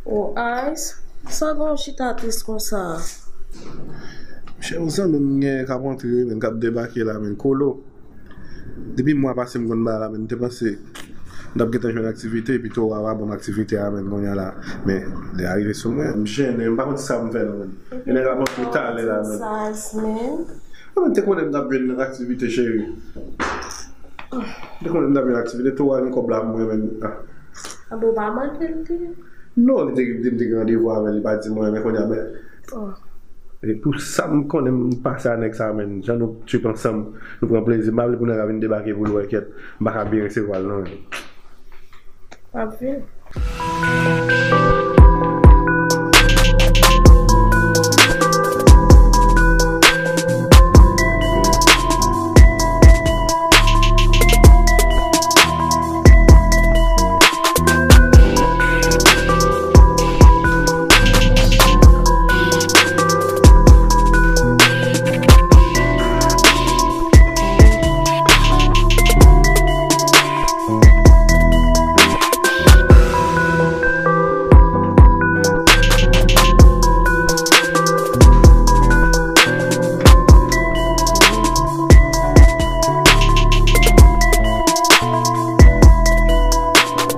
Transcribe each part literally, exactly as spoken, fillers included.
Oh, Ice, sa gen yon chita tris konsa? Monchè, ou zanmi m gen k ap antre, men k ap debake la, men kolo. Depi mwa pase m konn bagay la, men m te panse m t ap gentan jwenn aktivite, epi Towa va ban m aktivite a, men kounye a la, men li arive sou mwen. M jennen, m pa konn sa m fè non, men. E nèg ap antre talè la, men. Sa, Ice, men. Ah, men te konnen m t ap jwenn aktivite, cheri. M te konnen m t ap jwenn aktivite, Towa gen kòb la pou mwen, men. Ah. Anben, ou pa mande l, li? Non, li te di m te gen randevou avè l, li pa di mwen, men kounye a, men. Oh. E pou sa m konnen m pase a nèg sa, men. Jan nou trip ansanm, nou pran plezi. M pa vle pou nèg la vin debake pou l wè, kèt. M pa ka byen resevwa l, non, men. M ap vini.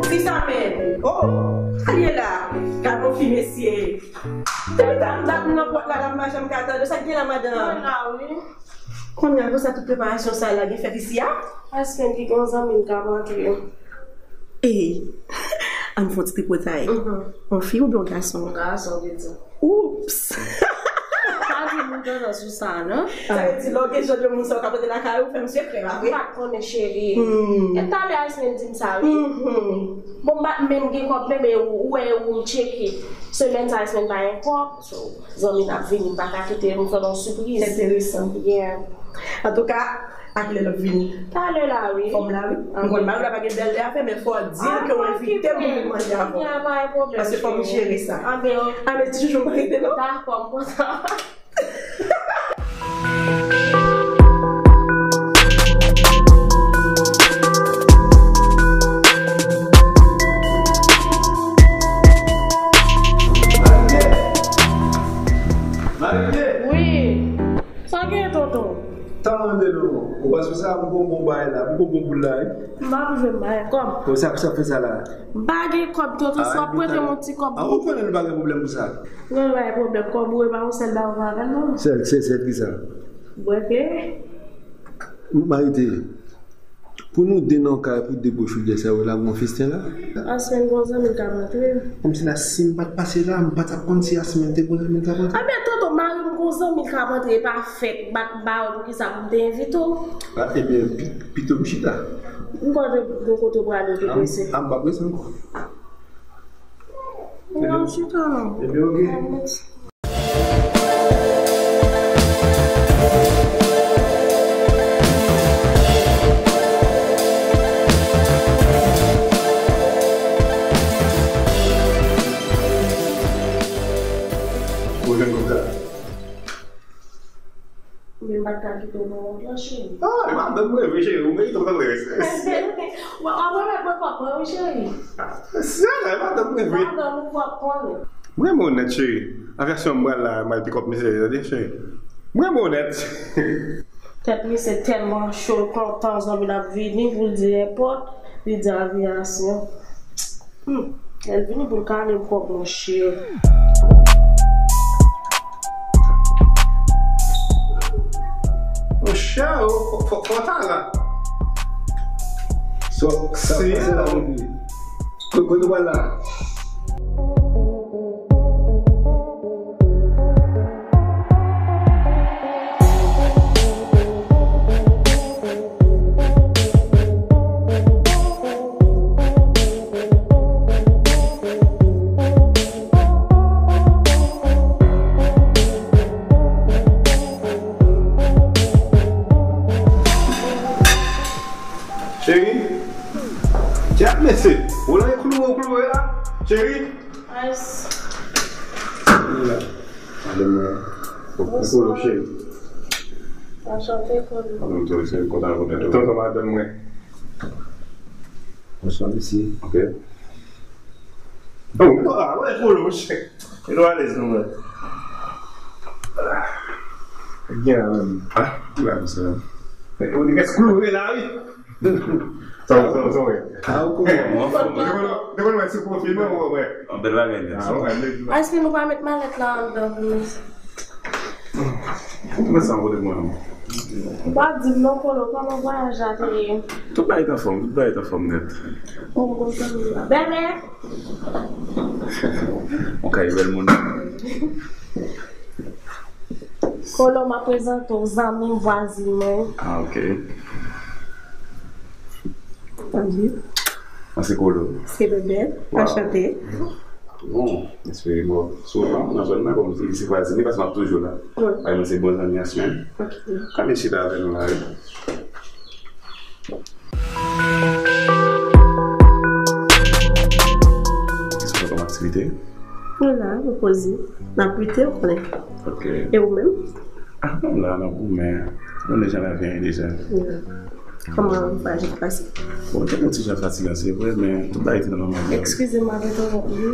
Fi sa menm. Oh, sa l ye la? Gad yon fi, mesye. Depi tann dat m nan pòt la, la m pa janm ka tande. Sa k gen la, madanm? Mwen la, wi. Kounye a konsa tout preparasyon sa la gen fèt isi a? Aspen ki gen yon zanmi l k ap antre. Ey, ann fè yon ti tripotay. Mhm. Yon fi oubyen yon gason? Yon gason, te di. Oups! Pa di moun tandans ou sa, non? Sa vle di, lè w gen jan de moun sa yo k ap rete lakay ou, fè m sekrè, pa vre? M pa t konnen, cheri. Hmm. E talè Aspen di m sa, wi. Mhm. Bon, m pa t menm gen kòb, men, men ou, ou wè, ou tcheke. Semèn sa, Aspen pa gen kòb, so. Zanmi n ap vini, m pa ka kite l, m fè l yon sipriz. Enteresan. Yeah. Antouka, a kilè l ap vini? Talè la, wi. Fò m la, wi. M konn mari w la pa gen bèl lè a fè, men fò w di l ke w envite m pou vin manje avè w. Ah, pa gen pwoblèm, cheri. Paske fò m jere sa. Ah, ben, ok. Ah, men ti chouchou m pa rete, non? Dakò, m kontan. Marie! Marie! Wi. Sa gen, tonton? Tande non. Ou pa sou sa, m gon bon bagay la, m gon bon boul la, wi. M pa bezwen bagay kòb. Bon, sa, sa fè sa la? M pa gen kòb, tonton, si w ap prete m yon ti kòb. Ah, ou konnen nou pa gen pwoblèm pou sa. Mwen pa gen pwoblèm, kòb ou e pa yon sèl bagay ou pa avè l non. Sèl, sèl, sèl kisa? Bwè kleren. Marite, pou nou de nan kay pou de gwo chodyè sa yo la, gon festen la. Aspen gon zanmi l k ap antre. Kòmsi la, si m pa t pase la, m pa t ap konn si Aspen te gon zanmi l k ap antre. Anben, tonton, mari m gon zanmi l k ap antre, e pa fèt, m pa t ba w pou kisa pou m te envite w. Ah, ebyen, pi-, pito m chita. M kwè w te gon kote w prale, ou te prese. Ah, m pa prese ankò. Non, chita non. Ebyen, oke. Ou jwenn kòb sa? Men m pa t ka kite w nan wont lan, cheri. Ah, e madanm mwen vre, cheri. Ou merite yon tanpri respè. W ap remèt mwen kòb mwen, wi, cheri. Sa la, e madanm mwen vre. Madanm ou, w ap konnen. M renmen w nèt, cheri. Avyasyon an m pral la, m al pikòp misye, tande, cheri. M renmen w nèt. Tèt misye tèlman cho, l kontan, zanmi l ap vini pou l di èpòt, li di avyasyon. Hmm. Lè l vini pou l kale m kòb, monchè. Monchè, o, fò, fò, fò ta la. Sa, sa, si. Sa la, wi. Kote, kote w pral la? Cheri, tchak mesye, ou nan klouwo klouwo la, cheri. Ice. Vini la. Madanm mwen. Bonswa. Kolo, cheri. Anchante, Kolo. Mwen tou, cheri, kontan konnen w. Tonton madanm mwen. Bonswa, mesye. Ok. Oh, ah, wè, Kolo, monchè. E nou alèz nou, wè. Gen la menm. Ah, la, monchè. Ou te kès kouri la, wi. Sa w, sa w, sa w, wè. Ah, ou konnen. Mwen, mwen, mwen, mwen, mwen, se konfime, mwen, wè. An bèl bagay, nèg. Ah, wè, nèg. Èske nou pa met malèt la anndan pou nou? Ou mèt sa kote mwen. Ou pa di m non, Kolo, kòman vwayaj la te ye? Tout bagay t anfòm, tout bagay t anfòm nèt. Ou kontan la. Bèbè! On kay bèl moun. Kolo, m ap prezante w zanmi m, vwazin mwen. Ah, ok. Andy. Mwen se Kolo. Se Bèbè. Wow. Anchante. Bon, espere mwen souvan nan zòn nan, kòm se vwazin li, paske m ap toujou la. Wi. Paske mwen se bon zanmi Asmèn. Ok. Kòm li chita avè nou la, wi. Kisa w fè kòm aktivite? Nou la, nou poze. N ap lite, ou konnen. Ok. E ou menm? Ah, nou la, n ap goumen. Ou konnen jan lavi a ye deja. Yeah. Kòman vwayaj la pase? Bon, te yon ti jan fatigan, se vre, men tout bagay te nan nòmal. Eskize m avèk ou, wi.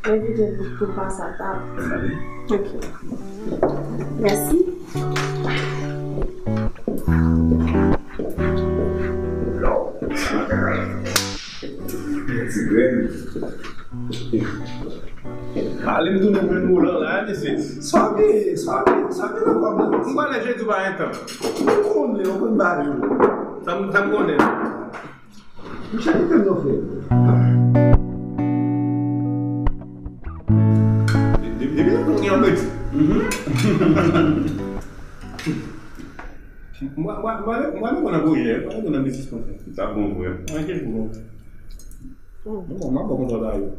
Mwen kite pou, pou pase a tab. Ok. Mèsi. Ti grenn. Ale m tounen pran wolan la, mesye. Sa w gen, sa w gen, sa w gen nan kò m nan? M pale jodi pa gen tan. Ou konnen, ou konn bagay yo. Sa m, sa m konnen. Misye kite m non, frè. De-, de-, depi lè pou gen yon peti. Mwen, mwen, mwen, mwen, mwen konn nan pwojè, mwen konn nan biznis konsa. Sa bon vre. Mwen te bon. Bon, mwen bon konsa ba yo.